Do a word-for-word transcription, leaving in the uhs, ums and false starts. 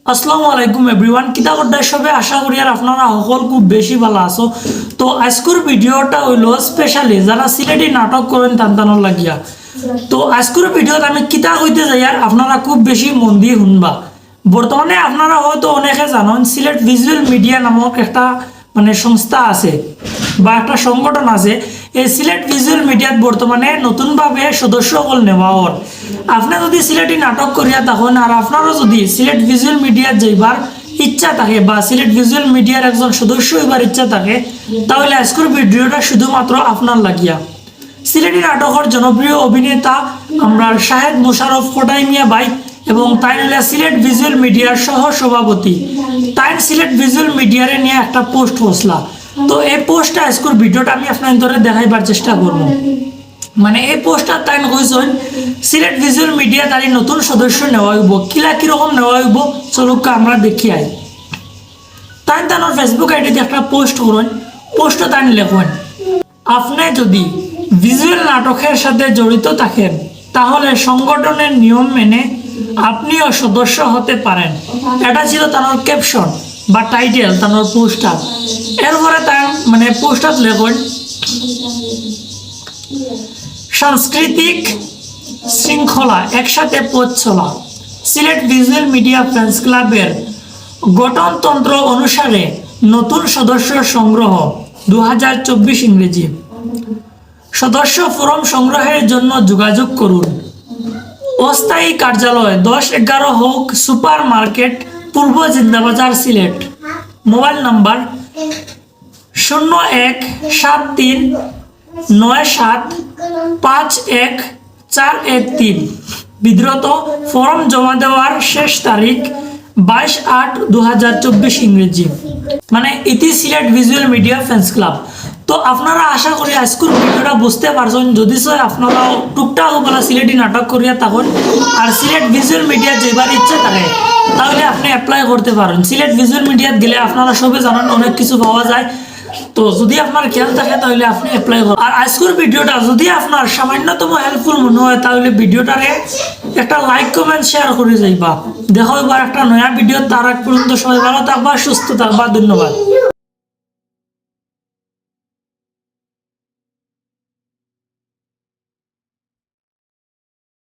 আসসালামু আলাইকুম এভরিওয়ান, কিতা করতায় সবে? আশা করি আর আপনারা সকল খুব বেশি ভালা আছো। তো আজকুর ভিডিওটা অইলো স্পেশালি যারা সিলেটি নাটক করইন তান তানর লাগিয়া। তো আজকুর ভিডিওত আমি কিতা কইতে যাইয়ার আপনারা খুব বেশি মন দি হুনবা। বর্তমানে আপনারা হয়তো অনেকে জানইন সিলেট ভিজুয়াল মিডিয়া নামক একটা মানে সংস্থা আছে বা একটা সংগঠন আছে। এই সিলেট ভিজুয়াল মিডিয়াত বর্তমানে নতুনভাবে সদস্য সকল নেওয়া অর। আপনে যদি সিলেটি নাটক করিয়া থাকইন আর আপনারও যদি সিলেট ভিজুয়াল মিডিয়াত যাইবার ইচ্ছা থাকে বা সিলেট ভিজুয়াল মিডিয়ার একজন সদস্য অইবার ইচ্ছা থাকে, তাহলে আজকুর ভিডিওটা শুধুমাত্র আপনার লাগিয়া। সিলেটি নাটকর জনপ্রিয় অভিনেতা আমরার শাহেদ মোশাররফ কটাই মিয়া ভাই এবং তাইন অইলা সিলেট ভিজুয়াল মিডিয়ার সহ সভাপতি। তাইন সিলেট ভিজুয়াল মিডিয়ারে নিয়া একটা পোস্ট করছলা। তো এই পোস্টটা, আজকুর ভিডিওটা আমি আপনাইনতরে দেখাইবার চেষ্টা করমু। মানে এই পোস্টটা তাইন কইছইন সিলেট ভিজুয়াল মিডিয়াত তাইন নতুন সদস্য নেওয়া অইবো, কিলা কিরকম নেওয়া অইবো, চলুক্কা আমরা দেখি আই। তাইন তানর Facebook আইডিতে একটা পোস্ট করইন, পোস্টে তাইন লেখইন, আপনি যদি ভিজুয়াল নাটকের সাথে জড়িত থাকেন, তাহলে সংগঠনের নিয়ম মেনে আপনিও সদস্য হতে পারেন। এটা ছিল তানর ক্যাপশন বা টাইটেল তানর পোস্টটার। এরপরে তাইন মানে পোস্টটাত লেখইন, সাংস্কৃতিক শৃঙ্খলা, একসাথে পথ চলা। সিলেট ভিজুয়াল মিডিয়া ফ্রেন্ডস ক্লাবের গঠনতন্ত্র অনুসারে নতুন সদস্য সংগ্রহ, দু হাজার চব্বিশ ইংরেজি। সদস্য ফর্ম সংগ্রহের জন্য যোগাযোগ করুন। অস্থায়ী কার্যালয়, দশ এগারো হক সুপার মার্কেট, পূর্ব জিন্দাবাজার, সিলেট। মোবাইল নাম্বার শূন্য এক সাত তিন নয় সাত পাঁচ এক চার এক তিন। বিদ্রত ফর্ম জমা দেওয়ার শেষ তারিখ বাইশ আট দু হাজার চব্বিশ ইংরেজি। মানে, ইতি Sylhet visual media friends club. তো আপনারা, আশা করি আজকুর ভিডিওটা বুঝতে পারছইন। যদি সে আপনারা টুকটাক বালা সিলেটি নাটক করিয়া থাকইন আর সিলেট ভিজুয়াল মিডিয়াত যাইবার ইচ্ছা থাকে, তাহলে আপনি অ্যাপ্লাই করতে পারেন। সিলেট ভিজুয়াল মিডিয়াত গেলে আপনারা সবে জানইন অনেক কিছু পাওয়া যায়। তো যদি আপনার খেয়াল থাকে তাহলে আপনি অ্যাপ্লাই করুন। আর আজকুর ভিডিওটা যদি আপনার সামান্যতম হেল্পফুল মনে হয় তাহলে ভিডিওটারে একটা লাইক, কমেন্ট, শেয়ার করি যাইবা। দেখা অইবো আর একটা নয়া ভিডিও। তার আগ পর্যন্ত সবাই ভালো থাকবা, সুস্থ থাকবা। ধন্যবাদ।